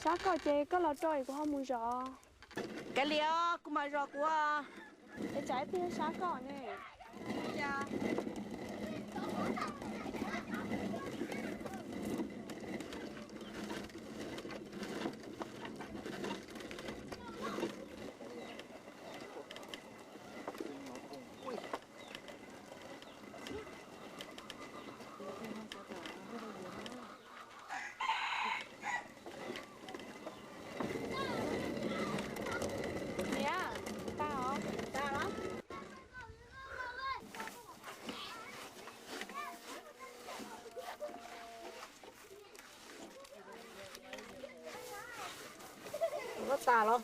Sab koj ces koj los rau es kuv ho mus zov. Kav liam, kuv mam zov kuv. Es tsam ib pliag sab koj ne. Niam, tas os. Muab tas los?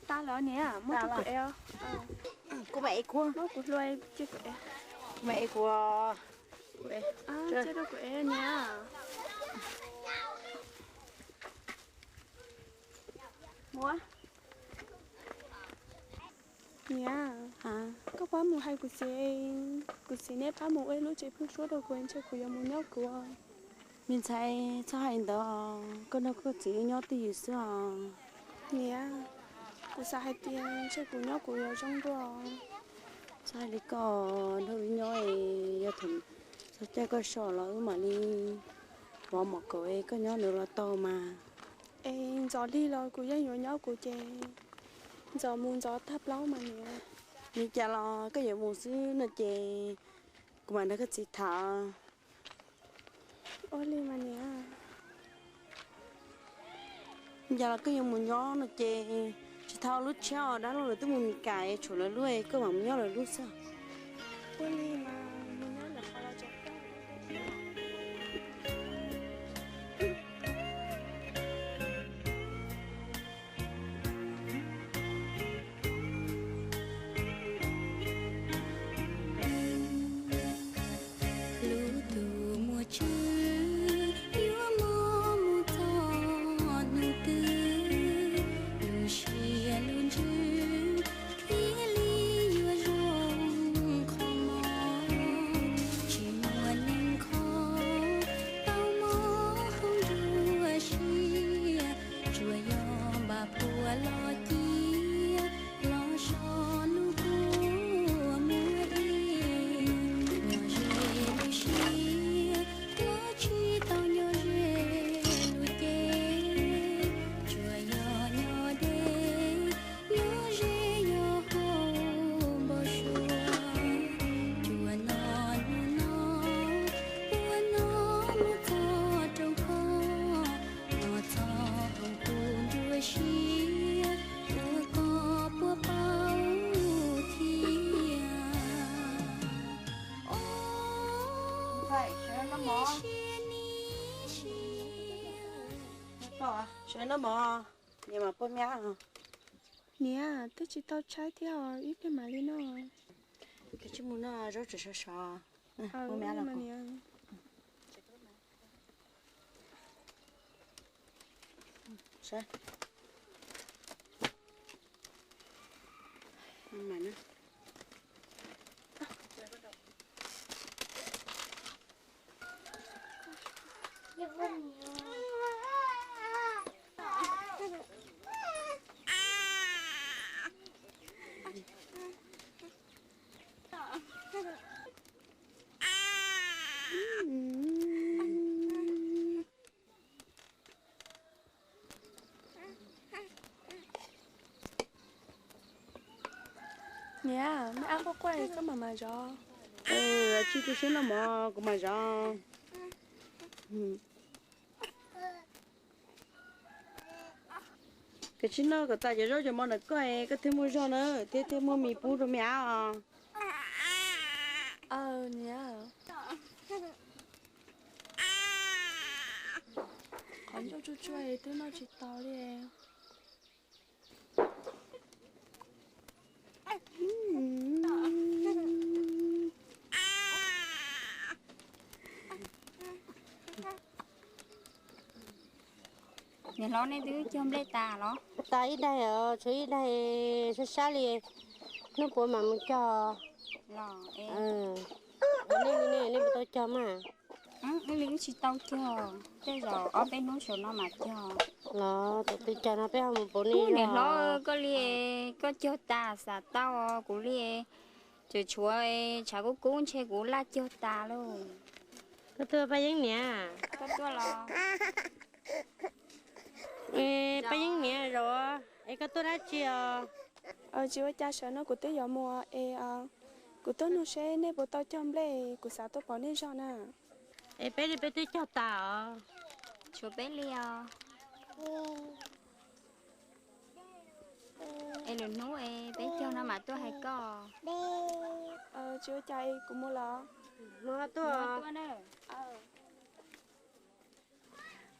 Tas lawm niam, muab rau kuv ev. Kuv mam ev kuv. Muab kuv hlua cia kuv ev. Kuv mam ev kuv. Cia rau kuv ev niam. Muab. Niam, koj pab mus hais kuv txiv, kuv txiv nej pab mus ua ib lub tsev pheeb suab rau kuv, ntshe kuv yuav mus nyob kuv. Me ntxhais, txhob hais ntawd, koj nrog koj txiv wb nyob twj ywm xwb os. Niam, kuv xav hais tias ntshe kuv nyob kuv yuav zoo dua. Txhob hais li koj, nrog wb nyob es yog thaum txog caij koj so los wb mam li vov mom kaum es koj nyob ntawd los tau mas. Es ntxov lig los kuv yeej yuav nyob kuv ces ntxov mus ntxov tag plaub mas niam. Li cas los koj yuav mus xwb no ces kuv mam nrog koj txiv tham. Ua li mas niam. Li cas los koj yuav mus nyob no ces tsis tau lub tshiab os, dab laug lawv twb mus Mis Kas tshuav lawv lub, koj mam mus nyob lawv lub xwb. Ua li mas mus nyob lawv qhov los tseem tau. Lub ntuj muaj tswv yuav mob mus txog hnub twg, lub siab lub ntsws thiaj li yuav zoo kho mob. Tsis muaj neeg kho tau mob hauv nruab siab, tsuas yog npaj phuam los cia los so hnub kua muag ib. Nyob ze lub siab los tsis tau nyob ze lub cev, tsuas yog nyob deb nyob ze yog hauv npau suav. Tsuas hnub no, hnub no mus txog rau koj, los txog hauv kuv nruab siab, ua koj puas paub thiab. Sawv daws noj mov. Niam mas puas miab? Niam, twb tsis tau tshaib thiab os, ib pliag mam li noj. Koj cia li mus noj, zaub tseem sov sov. Puas miab los? Niam, me ab quaj quaj koj mam mam zov. Tsis tu siab noj mov, kuv mam zov. Koj cia li noj kom tas cov zaub cov mov ntawm koj, koj thiaj muaj zog na, thiab thiaj muaj mis pub rau me ab os. Aw, niam. Qhov ncauj tsuag tsuag twb noj tsis tau li. Niam hlob, nej twb cog nplej tas los? Tas ib daig os, tshuav ib daig sab sab li, hnub puav mam mus cog. Nej, nej puas tau cog mas? Wb li wb tsis tau cog, tej zaum ob peb hnub saum no mam cog. Los thaum twg cog no peb ho mus pauv nej. Niam hlob, koj li koj cog tas xav tau kuv li, tseem tshuav tshav kub kub ntshe kuv laj cog tas lauj. Koj tuaj Paj Yeeb niam? Koj tuaj los? Paj Yeeb niam zaum, es koj tuaj dab tsi os? Tsis ua cas, sawv no kuv twb yuav mus es kuv tuaj nug seb nej puas tau cog nplej, kuv xav tuaj pauv nej zog na. Es peb li peb twb cog tas os. Tshuav peb li os. Es lwm hnub es peb cog no mam tuaj hais koj. Tsis ua cas es kuv mus los. Tuaj.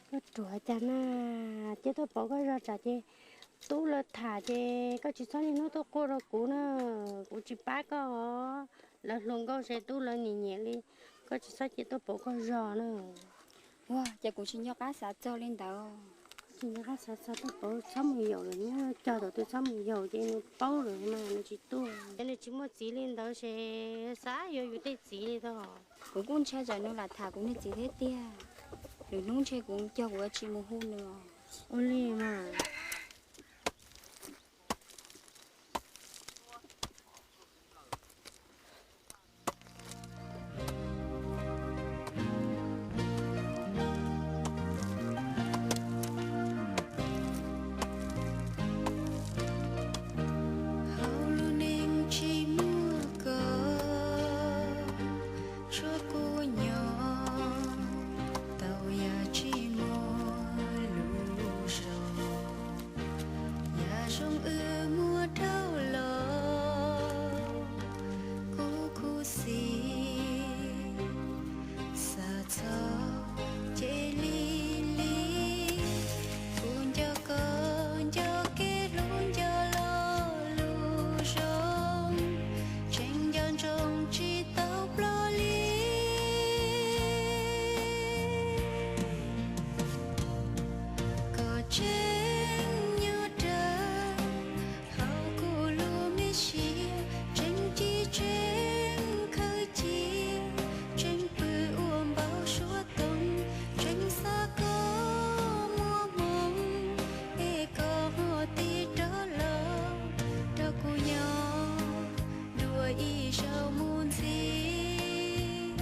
Koj ruam cas na, cia tuaj pauv koj zog tsam ces tub lawv tham ces koj tsis txhob niaj hnub tuaj quaj rau kuv na, kuv tsis pab koj os. Lawv hluas nkauj ces tub lawv nyiam nyiam li, koj tsis txhob cia tuaj pauv koj zog na. Ua cas kuv tsis nco qab xav txog li ntawd. Tsis nco qab xav txog tuaj pauv, txhob mus yaum lawm, cog thaum twg txhob mus yaum ces nws paub lawm mas nws tsis tuaj. Ces nws tsis muaj txiv li ntawd ces xav yuav yus tej txiv li tau. Kuv kuj ntshai tsam nws lam tham kuv niag txiv thiab tiag. Lwm hnub ntshe kuv cog kuv yuav tsis mus hu nws os. Ua li mas. Hauv lub neej tsis muaj koj, tshuav kuv nyob tau yam tsis muaj lub zog. Yam zoo wb muab rau los kuv khuv xim xav txog ces lig lig. Kuv nco koj nco kev hlub nco lo lus zoo, tseem nco ntsoov tsis tau ploj li. Koj tseem nyob rawv hauv kuv lub me sia, tseem ci tseem khaws cia, tseem pw ua npaum suav tooj, tseem xav koj muaj hmoo, es koj ho tig rov los rau kuv nyob dua ib zaug mus ntxiv.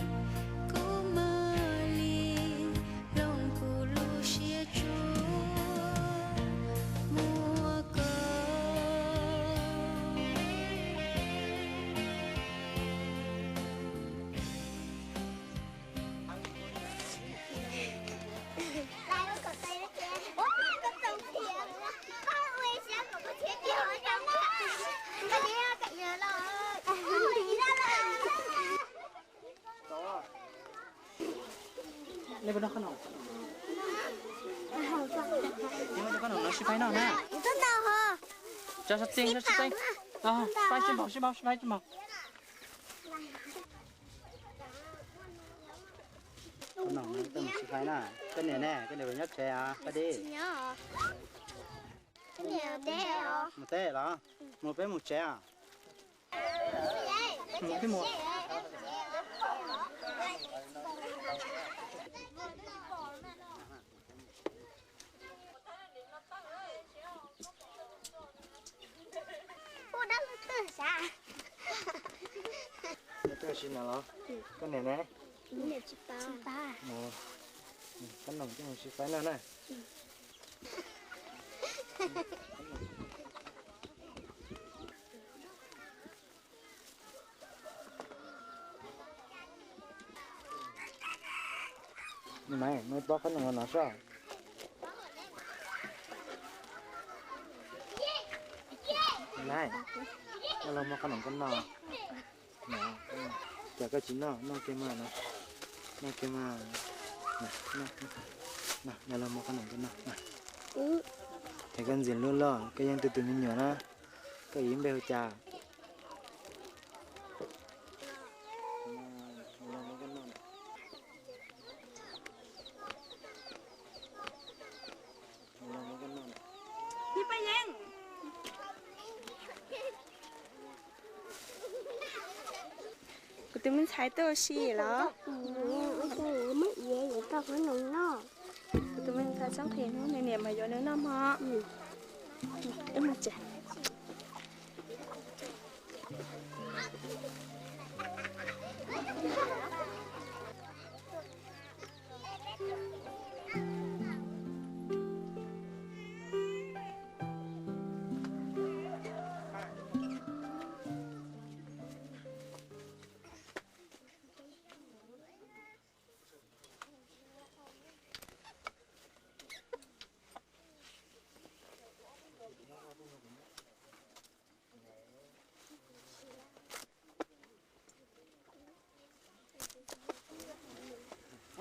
Kuv mam li hloov kuv lub siab tsuas muaj koj. Nej puas noj qab noom? Cov qab noom no sib faib noj na. Tso sab txij, tso sab txij. Faib sib npaug, sib npaug, sib faib sib npaug. Qab noom no peb mus sib faib na. Koj niam ne, koj niam puas nyob tsev os? Pab dib. Mus teb los? Mus peb mus tsev os. Twb ua si no los? Koj niam ne? Qab noom coj mus sib faib noj na. Maiv, muaj ib pob qab noom no soj. Maiv, koj los muab qab noom koj noj. Cas koj tsis noj, noj kiag mas no. Noj kiag mas. Los muab qab noom koj noj. Ces koj ntxim hlub loj, koj yeej tu tus me nyuam na. Koj yim npe hu cas? Kuv tus me ntxhais tuaj ua si los? Noj kuv noj. Kuv tus me ntxhais txhob nqhis hnub, nws niam mas yuav nws noj mog. Wb mus tsev.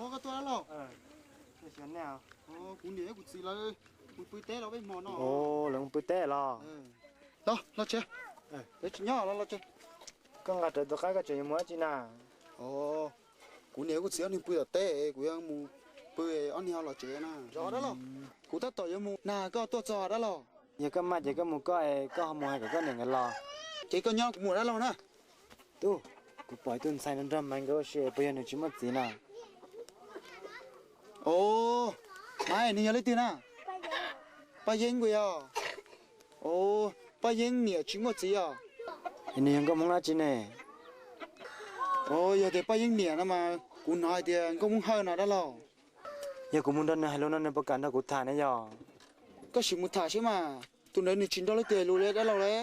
Ua koj tuaj dab laug? Kuv niam thiab kuv txiv lawv mus pw teb los peb hmo no. Lawv mus pw teb los? Los, los tsev. Lawv tsis nyob los, los tsev. Koj nqa rawv tus qaib koj tseem yuav mus dab tsi na? Kuv niam kuv txiv ob niag pw tom teb, kuv yuav mus pw, ob niag ho los tsev na. Zov dab laug, kuv tab tom yuav mus na, koj tuaj txog dab laug. Yog koj maj ces koj mus koj, koj ho mus hais kom koj niam nkawd los. Ces koj nyob kuv mus dab laug na. Tub, kuv pom ib tug ntxhais nrog nrog Maiv nkawd ua si, puas yog nws tsis muaj txiv na? Os, Maiv, nws yog leej twg na? Paj Yeeb nkaus yog? Os, Paj Yeeb niam tsis muaj txiv os? Es nws yog nkauj Hmoob dab tsi ne? Os, yog tias Paj Yeeb niam no mas kuv hnov hais tias nkauj Hmoob Hawj no dab laug. Yog kuv mus nrog nws hais lus no nws puas kam nrog kuv tham ne yog? Koj sim mus tham seb mas, tus ntawd nws tsis nrog leej twg hais lus li dab laug li.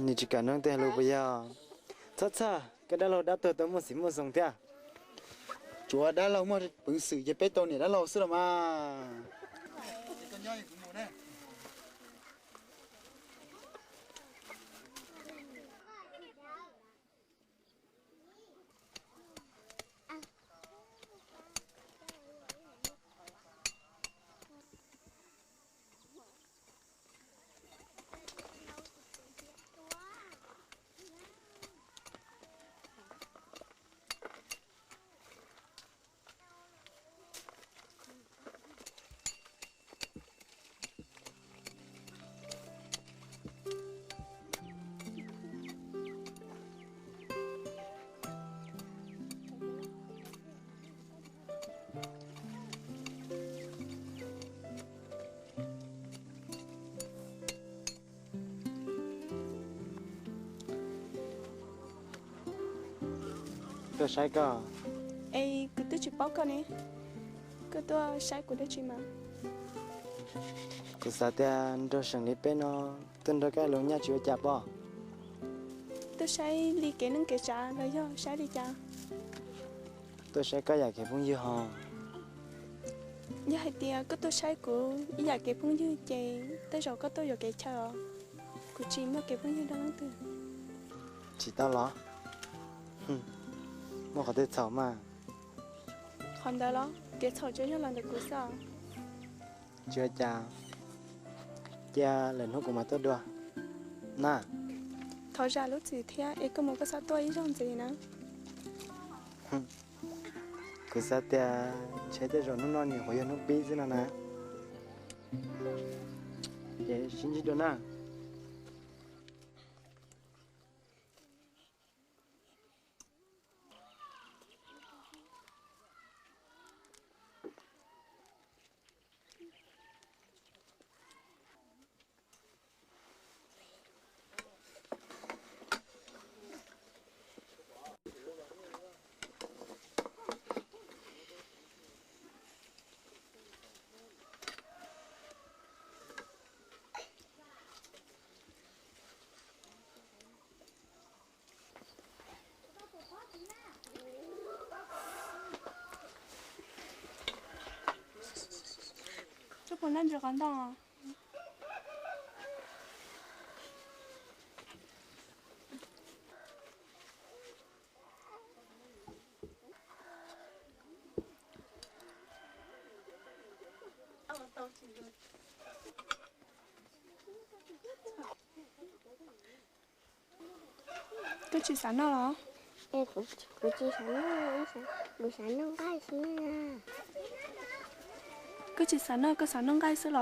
Nws tsis kam nrog leej twg hais lus puas yog? Txhob txhawj, koj dab laug dab tuag tau muaj xiv muaj xoo thiab. Tsuav dab laug muaj peev xwm ces peb tau niam dab laug xwb los mas. Tuaj saib koj. Es kuv twb tsis paub koj ne, koj tuaj saib kuv dab tsi mas? Kuv xav tias nrog seem li peb no tuaj nrog koj lus nyaj tsis ua cas pob. Tuaj saib li kev neej kev tsav los yog saib li cas? Tuaj saib koj yam kev phooj ywg ho. Yog hais tias koj tuaj saib kuv ib yam kev phooj ywg ces tej zaum koj tuaj yuam kev chaw os. Kuv tsis muaj kev phooj ywg nrog leej twg. Tsis tau los? Muaj qhov twg txhaum mas? Qhov ntawd los kev txhaum tsuas yog los ntawm kuv xwb. Tsis ua cas, cia lwm hnub kuv mam tuaj dua na. Thov zam lub txim thiab es koj mus koj txhob tuaj ib zaug ntxiv na. Kuv xav tias ntshe tej zaum hnub no nyuam qhuav yog hnub pib xwb no na. Ces sib ntsib dua na. Koj puas noj ntsis qos ntoo? Koj tsis xav noj los? Kuv tsis xav noj, kuv xav noj nqaij xwb. Koj tsis xav noj, koj xav noj nqaij xwb los?